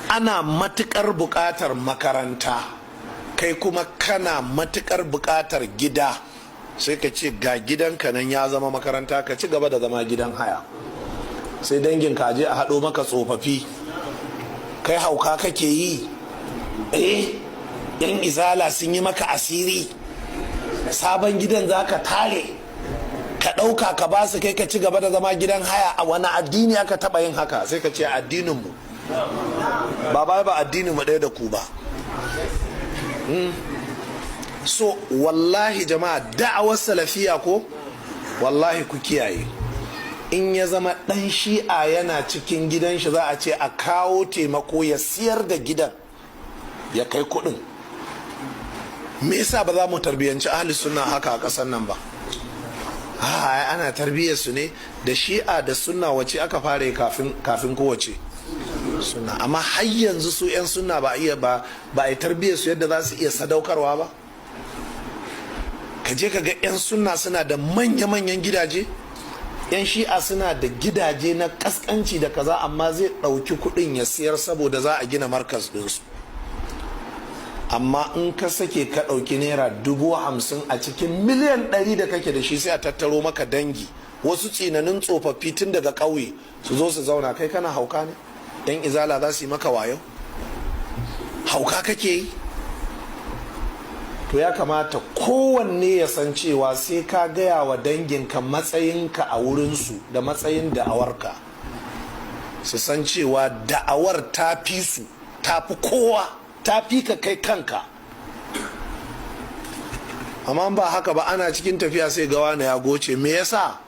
Ana matukar buƙatar makaranta, kai kuma kana matukar buƙatar gida, sai ka ce ga gidanka nan ya zama makaranta, ka ci gaba da zama gidan haya. Sai dangin ka je a haɗo maka tsofaffi. Kai, hauka kake yi? Eh, yan Izala sun yi maka asiri. Sabon gidan za ka tare, ka ɗauka ka ba su, kai ka ci gaba da zama gidan haya. A wani addini aka taɓa yin haka? Sai ka ce addininmu ba ba ba addininmu ɗaya da ku ba. So wallahi jama'a, da'awar Salafiya ko wallahi ku kiyaye. In ya zama ɗan Shi'a yana cikin gidan shi, za a ce a kawo taimako, ya siyar da gidan ya kai kuɗin. Me yasa ba za mu tarbiyyanci Ahli Sunna haka a ƙasar nan ba? A ana tarbiyyar su ne da Shi'a da Sunna, wace aka fara kafin kowace sunna? Amma har yanzu su 'yan Sunna ba iya ba, ba a yi tarbiyyar su yadda za su iya sadaukarwa ba. Ka je ka ga 'yan Sunna suna da manya-manyan gidaje, 'yan Shi'a suna da gidaje na kaskanci da kaza, amma zai ɗauki kuɗin ya siyar saboda za a gina markas ɗinsu. Amma in ka sake ka ɗauki ₦50,000 a cikin miliyan 100 da kake da shi, sai a tattaro maka dangi, wasu tsinanin tsofaffi tun daga ƙauye, su zo su zauna. Kai, kana hauka ne? Yan Izala za su yi maka wayo? Hauka kake yi? To ya kamata kowanne ya san cewa sai ka gaya wa danginka matsayinka a wurinsu da matsayin da'awarka, su san cewa da'awar ta fi su, ta fi kowa, ta fi ka kai kanka. Amma ba haka ba, ana cikin tafiya sai gawa na ya goce. Me yasa?